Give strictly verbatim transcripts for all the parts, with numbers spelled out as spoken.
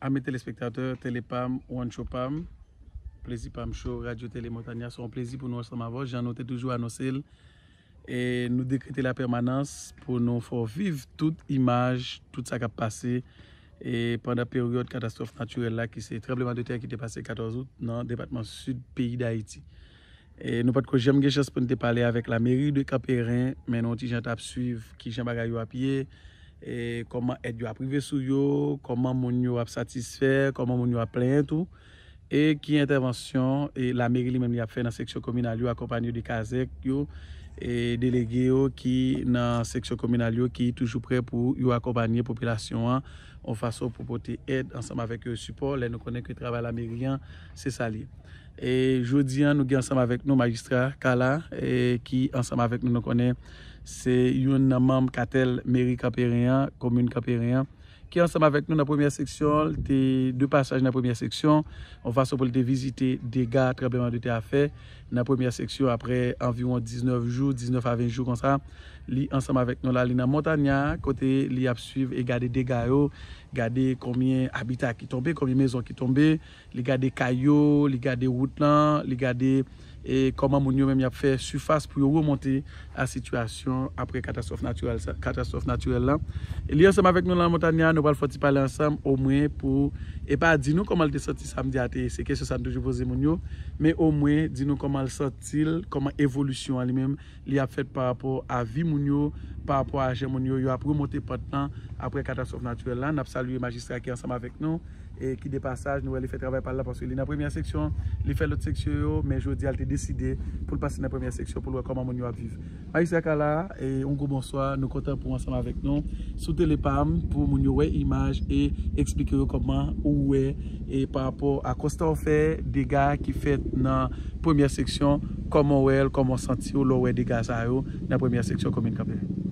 Ami telespektatè, Tele Pam, One Show Pam, Plezi Pam Show, Radyo Tele Montanya, se yon plezi pou nou ansanm avè w, jan nou te toujou anonse l. E nou dekrete lapèmanans pou nou fè w viv tout imaj, tout sa k ap pase, e pandan peryòd katastwòf natirèl la, ki se tranblemanntè ki te pase katòz out nan depatman Sid peyi Dayiti. E nou pa t ko janm gen chans pou n te pale avèk lameri de Kanperen, men nou ti jan t ap swiv kijan bagay yo ap ye, e kòman èd yo ap rive sou yo, kòman moun yo ap satisfè, kòman moun yo ap plenyen tou, e ki entèvansyon e lameri li menm li ap fè nan seksyon kominal yo, akonpanye de kazèk yo, e delege yo ki nan seksyon kominal yo ki toujou prè pou yo akonpanye popilasyon an yon fason pou pote èd ansanm avèk yo, sipò, lè nou konnen ke travay lameri an, se sa l ye. E jodi an, nou gen ansanm avèk nou majistra Kala, e ki ansanm avèk nou, nou konnen se youn nan manm katèl meri Kanperen an, komin Kanperen an, ki ansanm avèk nou nan premyè seksyon, l te de pasaj nan premyè seksyon, yon fason pou l te vizite dega tranblemanntè a fè nan premyè seksyon, apre anviwon diznèf jou, diznèf a ven jou konsa, li ansanm avèk nou la, li nan Montanya, kote li ap swiv e gade dega yo, gade konbyen abita ki tonbe, konbyen mezon ki tonbe, li gade kay yo, li gade wout lan, li gade, e, kòman moun yo menm y ap fè sifas pou yo remonte a sitiyasyon apre katastwòf natirèl sa, katastwòf natirèl lan. E li ansanm avèk nou nan Montanya, nou pral fè yon ti pale ansanm, omwen pou, e pa di nou kòman l te santi samdi a te ye, se kesyon sa n toujou poze moun yo, men omwen di nou kòman l santi l, kòman evolisyon an li menm li ap fèt pa rapò a vi moun yo, pa rapò a jan moun yo, yo ap remonte pant lan apre katastwòf natirèl la. N ap salye majistra ki ansanm avèk nou, e ki de pasaj, nou wè li fè travay pa l la, paske li nan premyè seksyon, li fè lòt seksyon yo, men jodi a, l te deside pou l pase nan premyè seksyon, pou l wè kòman moun yo ap viv. Majistra Kala, e, yon gwo bonswa, nou kontan pou w ansanm avèk nou sou Tele Pam, pou moun yo wè imaj e eksplike yo kòman ou wè, e pa rapò a konsta w fè, dega ki fèt nan premyè seksyon, kòman w wè l, kòman w santi w lè w wè dega sa yo nan premyè seksyon komin Kanperen.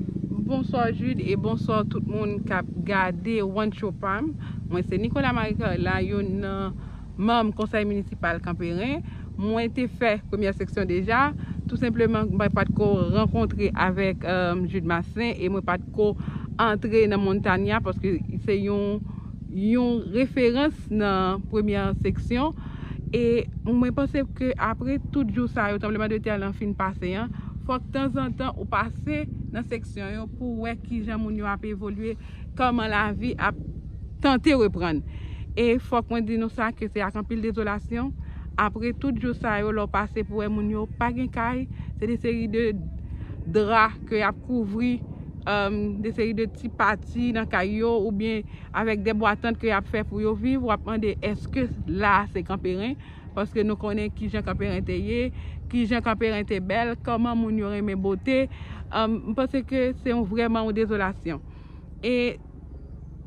Bonswa Jude e bonswa tout moun k ap gade One Show Pam. Mwen se Nicolas Marie Carla, youn nan manm konsèy minisipal Kanperen. Mwen te fè premyè seksyon deja. Tou senpleman, mwen pa t ko rankontre avèk, um, Jude Massin e mwen pa t ko antre nan Montanya paske se yon, yon referans nan premyè seksyon. E mwen panse ke apre tout jou sa yo, tranblemanntè lan fin pase an, fòk tanzantan ou pase nan seksyon yo pou w wè kijan moun yo ap evolye, kòman lavi ap tante reprann. E fòk mwen di nou sa, ke se ak anpil dezolasyon, apre tout jou sa yo, lè w pase pou wè moun yo pa gen kay, se de seri de dra ke y ap kouvri, um, de seri de ti pati nan kay yo, oubyen avèk de bwa tant ke y ap fè pou yo viv, w ap mande èske la a se Kanperen, paske nou konnen kijan Kanperen te ye, kijan Kanperen te bèl, kòman moun yo renmen bote. Um, m panse ke se yon, vrèman yon dezolasyon. E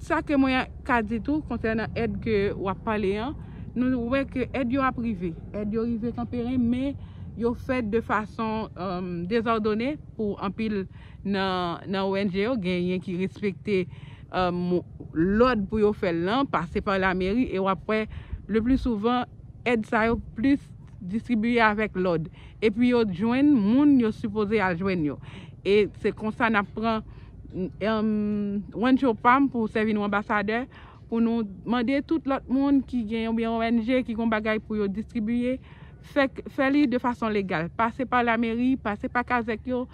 sa ke mwen ka di tou konsènan èd ke w ap pale an, nou wè ke èd yo ap rive. Èd yo rive Kanperen, men yo fèt de fason, um, dezòdone pou anpil nan, nan O N G yo. Genyen ki respekte, um, lòd pou yo fè l lan, pase pa lameri, e w ap wè, le pli souvan, èd sa yo plis distribiye avèk lòd. Epi yo jwenn moun yo sipoze al jwenn yo. E se konsa n ap pran, um, One Show Pam pou sèvi nou anbasadè, pou nou mande tout lòt moun ki gen, oubyen O N G ki gon bagay pou yo distribiye, fè, fè li de fason legal. Pase pa lameri, pase pa kazèk yo,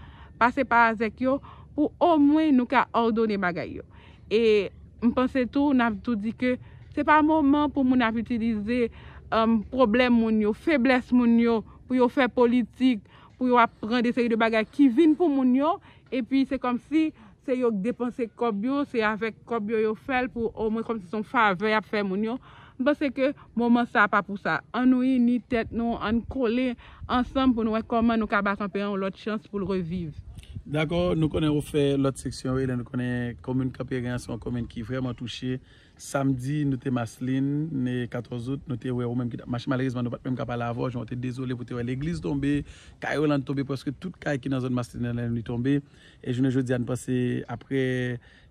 pase pa azèk yo, pou omwen nou ka òdone bagay yo. E m panse tou, n ap tou di ke se pa moman pou moun ap itilize, um, pwoblèm moun yo, feblès moun yo, pou yo fè politik, pou yo ap pran de seri de bagay ki vin pou moun yo, epi se kòmsi se yo k depanse kòb yo, se avèk kòb yo yo fè l, pou omwen kòmsi se yon favè y ap fè moun yo. M panse ke moman sa a pa pou sa. Ann nou ini tèt nou, ann kole ansanm pou nou wè kòman nou ka ba Kanperen yon lòt chans pou l reviv. Dakò, nou konnen ou fè lòt seksyon yo, e lè nou konnen komin Kanperen an se yon komin ki vrèman touche. Samdi, nou te Maslin, e katòz out, nou te wè ou menm ki t ap mache. Malerezman, nou pa t menm ka pale avè w, jan w te dezole pou te wè legliz tonbe, kay Roland tonbe, prèske tout kay ki nan zòn Maslin nan li tonbe. E jounen jodi a, n panse apre,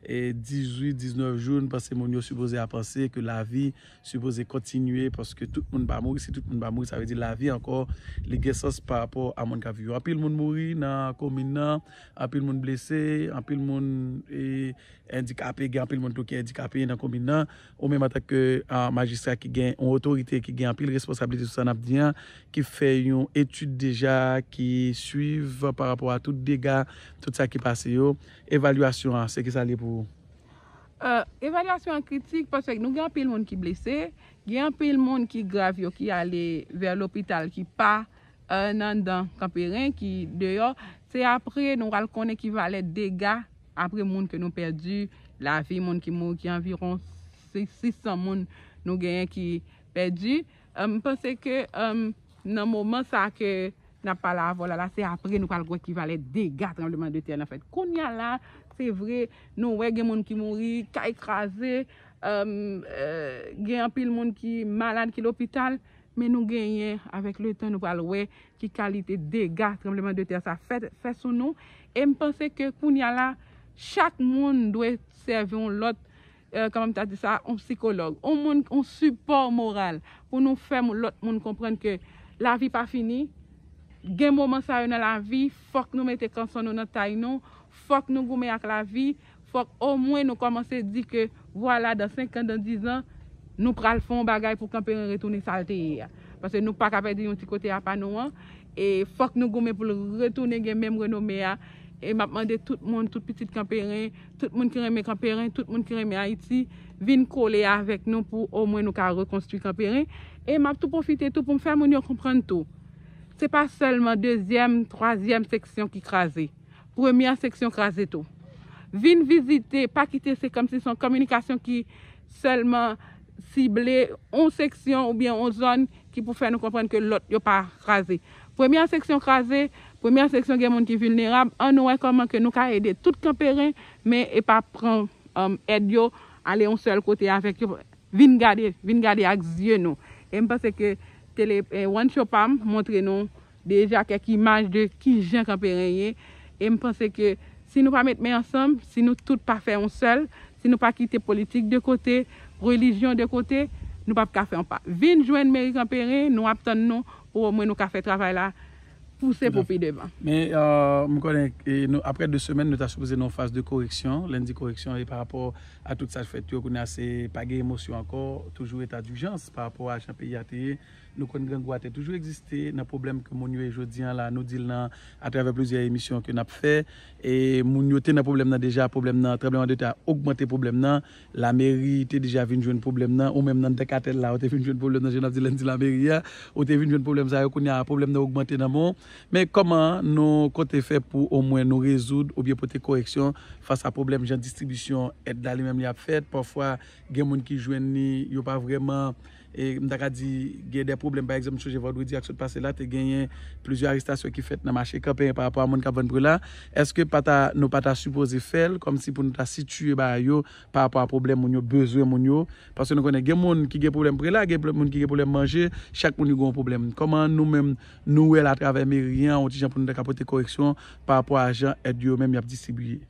e, dizuit, diznèf jou, n panse moun yo sipoze a panse ke lavi sipoze kontinye, paske tout moun pa mouri. Si tout moun pa mouri, sa vle di lavi ankò, li gen sans pa rapò a moun k ap viv yo. Anpil moun mouri nan komin nan, anpil moun blese, anpil moun, e, andikape, gen anpil moun tou ki andikape nan komin nan. Ou menm antanke, a, majistra ki gen yon otorite, ki gen anpil responsablite sou sa n ap di an, ki fè yon etid deja, ki swiv pa rapò a tout dega, tout sa ki pase yo. Evalyasyon an, se kisa l ye pou ou? Evalyasyon an kritik paske nou gen anpil moun ki blese, gen anpil moun ki grav yo ki ale vè lopital ki pa nan anndan Kanperen, ki deyò. Se apre nou pral konnen ki valè dega apre moun ke nou pèdi, lavi moun ki mouri, ki anviwon sis san moun nou genyen ki pèdi. M panse ke nan moman sa ke n ap pale avè w la, la se apre nou pral wè ki valè dega tranblemanntè an fèt. Kounye a la, se vre, nou wè gen moun ki mouri, kay kraze, gen anpil moun ki malad ki lopital, men nou genyen, avèk letan, nou pral wè ki kalite dega tranblemanntè sa fè, fè sou nou. E m panse ke kounye a la, chak moun dwe sèvi yon lòt, kòman m ta di sa, yon sikològ, yon moun, yon sipò moral pou nou fè lòt moun konprann ke lavi pa fini. Gen moman sa yo nan lavi, fòk nou mete kanson nou nan tay nou, fòk nou goumen ak lavi, fòk omwen nou kòmanse di ke vwala, dan senk an, dan diz an, nou pral fè yon bagay pou Kanperen retounen sa l te ye a. Paske nou pa ka pèdi yon ti kote a pa nou an. E fòk nou goumen pou l retounen gen menm renome a. E m ap mande tout moun, tout pitit Kanperen, tout moun ki renmen Kanperen, tout moun ki renmen Ayiti, vin kole avèk nou pou omwen nou ka rekonstwi Kanperen. E m ap tou pwofite tou pou m fè moun yo konprann tou. Se pa sèlman dezyèm, twazyèm seksyon ki kraze. Premyè seksyon kraze tou. Vin vizite, pa kite se kòmsi se yon kominikasyon ki sèlman sible yon seksyon oubyen yon zòn ki pou fè nou konprann ke lòt yo pa kraze. Premyè seksyon kraze, premyè seksyon gen moun ki vilnerab, ann nou wè kòman ke nou ka ede tout Kanperen, men e pa pran èd yo, ale yon sèl kote avèk yo. Vin gade, vin gade ak zye nou. E m panse ke tele, e, One Show pa m montre nou deja kèk imaj de kijan Kanperen ye. E m panse ke si nou pa met men ansanm, si nou tout pa fè yon sèl, si nou pa kite politik de kote, relijyon de kote, nou p ap ka fè yon pa. Vin jwenn meri Kanperen, nou ap tann nou pou omwen nou ka fè travay la pouse pou pi devan. Men, e, m konnen, e, nou, apre de semèn, nou ta sipoze nan yon faz de koreksyon. Lè n di koreksyon, e pa rapò a tout sa k fèt yo, kounye a se pa gen emosyon ankò, toujou eta dijans pa rapò a jan peyi a te ye. Nou konn grangou a te toujou egziste nan pwoblèm ke moun yo ye jodi a la, nou di l nan, atravè plizyè emisyon ke n ap fè. E moun yo te nan pwoblèm nan deja, pwoblèm nan tranblemanntè a ogmante pwoblèm nan. Lameri te deja vin jwenn pwoblèm nan, ou menm nan Dèkatèl la, ou te vin jwenn pwoblèm nan, jan n ap di lè n di lameri a, ou te vin jwenn pwoblèm sa yo, kounye a pwoblèm nan ogmante nan men w. Men kòman nou konte fè pou omwen nou rezoud oubyen pote koreksyon fas a pwoblèm jan distribisyon èd la li menm li ap fèt? Pafwa, gen moun ki jwenn li, yo pa vrèman, e, m ta ka di, gen de pwoblèm. Pa egzanp, m sonje vandredi a k sot pase la, te genyen plizyè arestasyon ki fèt nan mache Kanperen pa rapò a moun k ap vann prela. Èske pa ta, nou pa ta sipoze fè l kòmsi pou nou ta sitiye bagay yo pa rapò a pwoblèm moun yo, bezwen moun yo? Paske nou konnen gen moun ki gen pwoblèm prela, gen moun ki gen pwoblèm manje, chak moun yo gen yon pwoblèm. Kòman nou menm, nou wè l atravè meri an, yon ti jan pou nou ta ka pote koreksyon pa rapò a jan èd yo menm y ap distribiye?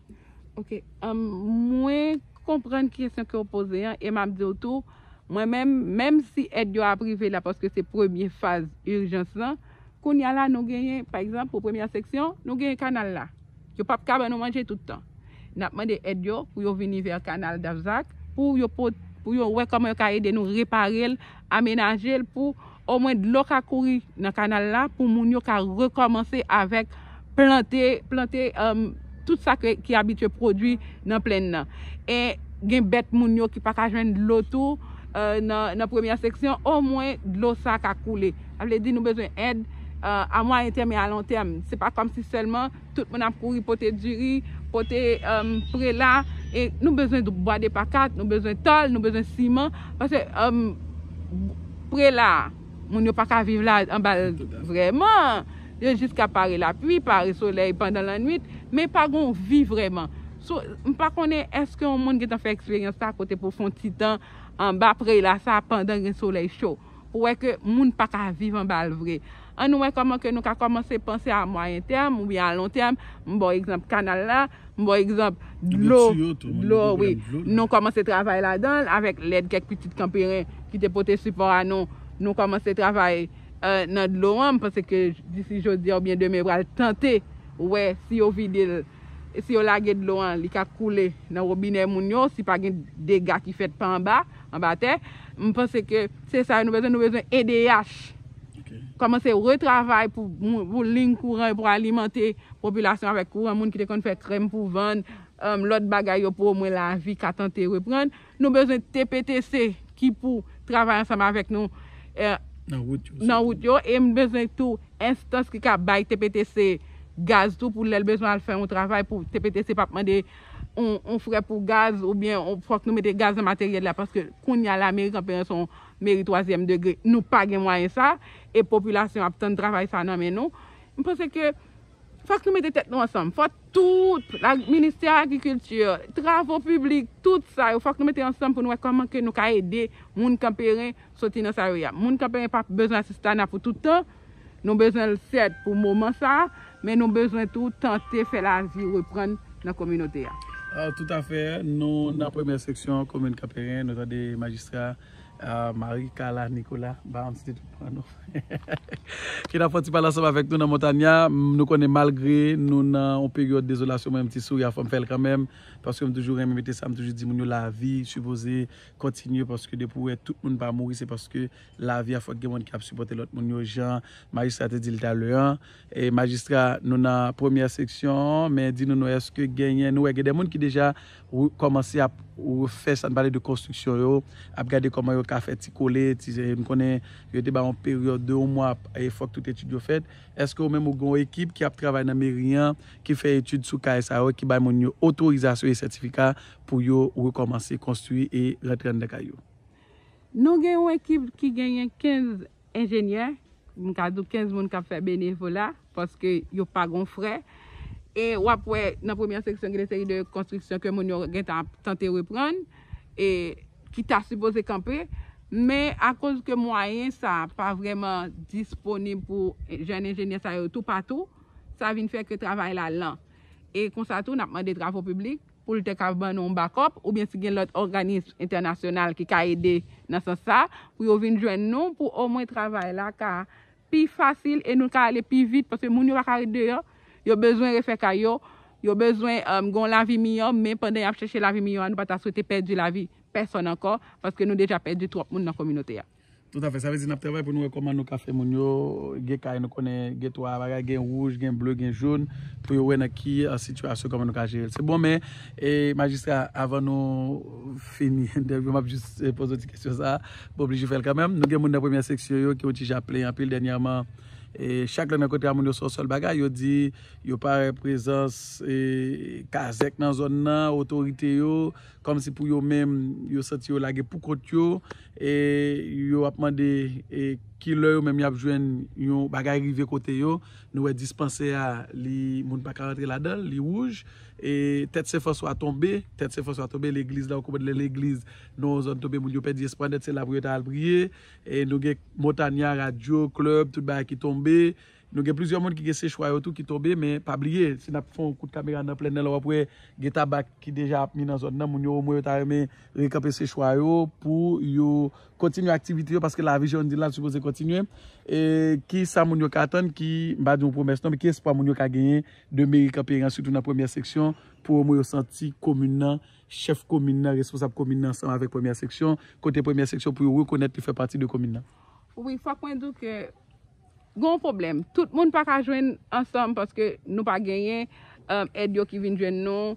Ok. Mwen konprann kesyon ke w poze an, e m ap di w tou, mwen menm, menm si èd yo ap rive la paske se premye faz ijans lan, kounye a la nou genyen, pa egzanp, pou premyè seksyon, nou genyen kanal la. Yo p ap ka ban nou manje tout tan. N ap mande èd yo pou yo vini vè kanal Dafzak, pou yo, pou yo wè kòman yo ka ede nou repare l, amenaje l pou omwen dlo ka kouri nan kanal la, pou moun yo ka rekòmanse avèk plante, plante, um, tout sa ke, ki abitye pwodui nan plenn nan. E gen bèt moun yo ki pa ka jwenn dlo tou, uh, nan, nan premyè seksyon, omwen dlo sa ka koule. Sa vle di nou bezwen èd, uh, a mwayen tèm e a lon tèm. Se pa kòmsi sèlman tout moun ap kouri pote diri, pote, um, prela, e nou bezwen bwa de pa kat, nou bezwen tòl, nou bezwen siman, paske, um, prela, moun yo pa ka viv la anba l vrèman. Yo jis ka pare lapli, pare solèy pandan lannwit, men pa gon vi vrèman. So, m pa konnen èske yon moun gentan fè eksperyans sa kote pou fè yon ti tan anba prela sa pandan gen solèy cho. Pou wè ke moun pa ka viv anba l vre. Ann nou wè kòman ke nou ka kòmanse panse a mwayen tèm oubyen a lon tèm. M ba w egzanp kanal la, m ba w egzanp dlo, dlo, wi. Nou kòmanse travay ladan l avèk lèd kèk pitit Kanperen ki te pote sipò a nou. Nou kòmanse travay nan dlo an. M panse ke disi jodi a oubyen demen, yo pral tante wè si yo vide l, si yo lage dlo an, li ka koule nan wobinè moun yo, si pa gen dega ki fèt pa anba, anba tè. M panse ke se sa yo nou bezwen, nou bezwen E D H. Kòmanse retravay pou, pou liy kouran yo, pou alimante popilasyon avèk kouran, moun ki te konn fè krèm pou vann, lòt bagay yo pou omwen lavi ka tante reprann. Nou bezwen T P T C ki pou travay ansanm avèk nou nan wout yo, e m bezwen tou enstans ki ka bay T P T C gaz tou, pou lè l bezwen al fè yon travay pou T P T C p ap mande yon, yon frè pou gaz oubyen fòk nou mete gaz nan materyèl la, paske kounye a la meri Kanperen se yon meri twazyèm degre. Nou pa gen mwayen sa, e popilasyon ap tann travay sa nan men nou. M panse ke fòk nou mete tèt nou ansanm. Fòk tout, la, ministè agrikilti, travo piblik, tout sa yo, fòk nou mete ansanm pou nou wè kòman ke nou ka ede moun Kanperen soti nan sa yo ye a. Moun Kanperen pa bezwen asistana pou tout tan. Nou bezwen l sèt pou moman sa a, men nou bezwen tou tante fè lavi reprann nan kominote a. Ah, toutafè, nou nan premyè seksyon komin Kanperen, nou tande majistra, ah, Marie Carla Nicolas, ba yon ti tout pran nou. Ki nan fè yon ti pale ansanm avèk nou nan Montagna. Nou konnen malgre nou nan yon peryòd dezolasyon, mwen menm ti souri a fò m fè l kanmenm, paske m toujou renmen mete sa, m toujou di moun yo lavi sipoze kontinye, paske depi w wè tout moun pa mouri, se paske lavi a fòk gen moun ki ap sipòte lòt moun yo, jan majistra te di l talè an. E majistra, nou nan premyè seksyon an, men di nou, nou èske genyen, nou wè gen de moun ki deja kòmanse ap refè sa n pale de konstriksyon yo, ap gade kòman yo ka fè ti kole, ti, m konnen yo te ba yon peryòd de yon mwa, e fòk tout etid yo fèt. Èske ou menm ou gen yon ekip ki ap travay nan meri an, ki fè etid sou kay sa yo, ki bay moun yo otorizasyon e sètifika pou yo rekòmanse konstwi e rantre anndan kay yo? Nou gen yon ekip ki genyen kenz enjenyè, m ka di w kenz moun k ap fè benevola, paske yo pa gon frè. E w ap wè nan premyè seksyon, gen de seri de konstriksyon ke moun yo gentan ap tante reprann, e ki ta sipoze kanpe. Men akoz ke mwayen sa pa vrèman disponib pou jèn enjenyè sa yo toupatou, sa vin fè ke travay la lan. E konsa tou, n ap mande travo piblik pou l te ka ban nou yon bakòp, oubyen si gen lòt òganis entènasyonal ki ka ede nan sans sa, pou yo vin jwenn nou, pou omwen travay la ka pi fasil e nou ka ale pi vit, paske moun yo pa ka ret deyò, yo bezwen refè kay yo, yo bezwen, um, gen yon lavi miyò, men pandan y ap chèche lavi miyò a, nou pa ta swete pèdi lavi pèsonn ankò, paske nou deja pèdi twòp moun nan kominote a. Toutafè, sa vle di n ap travay pou nou wè kòman nou ka fè moun yo gen kay, nou konnen gen twa bagay, gen wouj, gen ble, gen jòn, pou yo wè nan ki, ah, sitiyasyon, kòman nou ka jere l. Se bon, men, e, majistra, avan nou fini entèvyou, m ap jis, e, poze yon ti kesyon sa, m oblije fè l kanmenm. Nou gen moun nan premyè seksyon yo ki yon ti jan ap plenyen anpil dènyèman. E, chak lè n rankontre ak moun yo, se yon sèl bagay, yo di yo pa wè prezans, e, kazèk nan zòn nan, otorite yo, kòmsi pou yo menm, yo santi yo lage pou kont yo, e yo ap mande, e, ki lè yo menm y ap jwenn yon bagay rive kote yo. Nou wè dispansè a, li, moun pa ka rantre ladan l, li wouj. E tèt Sen Franswa tonbe, tèt Sen Franswa tonbe, legliz la, ou konprann lè legliz nan yon zòn tonbe, moun yo pèdi espwa nèt, se la pou yo ta al priye. E nou gen Montagna, radyo, klèb, tout bagay ki tonbe. Nou gen plizyè moun ki gen sechwa yo tou ki tonbe, men pa bliye, si n ap fè yon kout kamera nan plèn nan, la w ap wè gen tabak ki deja ap mi nan zòn nan, moun yo omwen yo ta renmen rekanpe sechwa yo pou yo kontinye aktivite yo, paske lavi jan n di l la, l sipoze kontinye. E ki sa moun yo ka atann, ki, m pa di yon pwomès non, men ki espwa moun yo ka genyen de meri Kanperen, sitou nan premyè seksyon, pou omwen yo santi komin nan, chèf komin nan, responsab komin nan ansanm avèk premyè seksyon, kote premyè seksyon pou yo rekonèt li fè pati de komin nan? Wi, fòk mwen di w ke gen yon pwoblèm. Tout moun pa ka jwenn ansanm paske nou pa genyen, um, èd yo ki vin jwenn nou,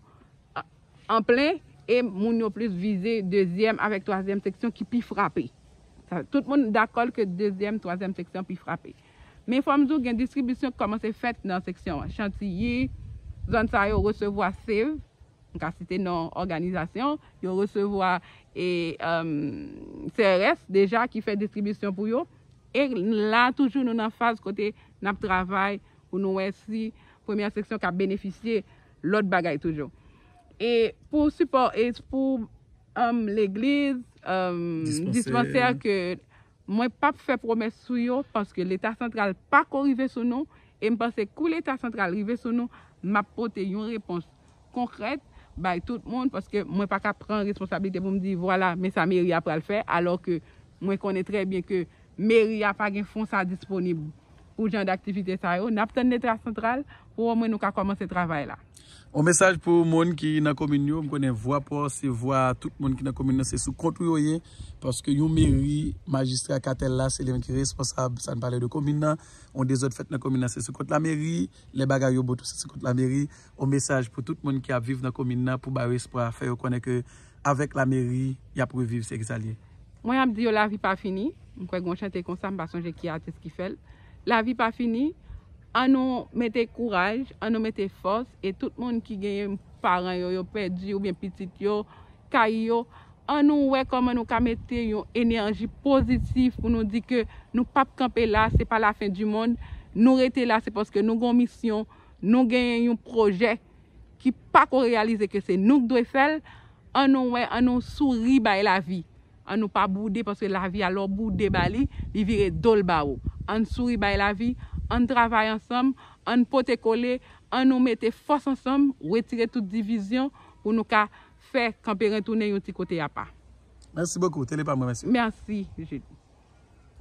uh, an plen, e moun yo plis vize dezyèm avèk twazyèm seksyon ki pi frape. Sa, tout moun dakò ke dezyèm, twazyèm seksyon pi frape. Men fò m di w, gen distribisyon k kòmanse fèt nan seksyon an. Chantiyi, zòn sa yo resevwa Save, m ka site non òganizasyon, yo resevwa e, um, C R S deja ki fè distribisyon pou yo. E la toujou nou nan faz kote n ap travay pou nou wè si premyè seksyon ka benefisye lòt bagay toujou. E pou sipò, e pou, um, legliz, um, dispansè ke Mwen p ap fè pwomès sou yo paske Leta santral pa ko rive sou nou, e m panse kou Leta santral rive sou nou, m ap pote yon repons konkrèt bay tout moun, paske mwen pa ka pran responsablite pou m di vwala men sa meri a pral fè, alò ke mwen konnen trè byen ke meri a pa gen fon sa disponib pou jan d aktivite sa yo. N ap tann Leta santral pou omwen nou ka kòmanse travay la. On mesaj pou moun ki nan komin yo, m konnen vwa pa w se vwa tout moun ki nan komin nan, se sou kont ou yo ye, paske yon meri, majistra katèl la se li menm ki responsab, sa n pale de komin nan, on dezòd fèt nan komin nan se sou kont lameri, lè bagay yo bon tou se sou kont lameri. On mesaj pou tout moun ki ap viv nan komin nan pou ba yo espwa, fè yo konnen ke avèk lameri y ap reviv, se ki sa l ye. Mwen ap di yo lavi pa fini. M kwè gen yon chante konsa, m pa sonje ki atis ki fè l. Lavi pa fini. An nou mete kouraj, an nou mete fòs, e tout moun ki genyen paran yo, yo pèdi oubyen pitit yo, kay yo, an nou wè kòman nou ka mete yon enèji pozitif pou nou di ke nou p ap kanpe la, se pa lafen di mond. Nou rete la se paske nou gen yon misyon, nou genyen yon pwojè ki pa ko reyalize ke se nou k dwe fè l. An nou wè, an nou souri bay lavi. An nou pa boude paske lavi a lè w boude ba li, li vire do l ba ou. Ann souri bay lavi, ann travay ansanm, ann pote kole, an nou mete fòs ansanm, retire tout divizyon pou nou ka fè Kanperen tounen yon ti kote apa. Mèsi bokou, tele pa mwen, mèsi. Mèsi, Jude.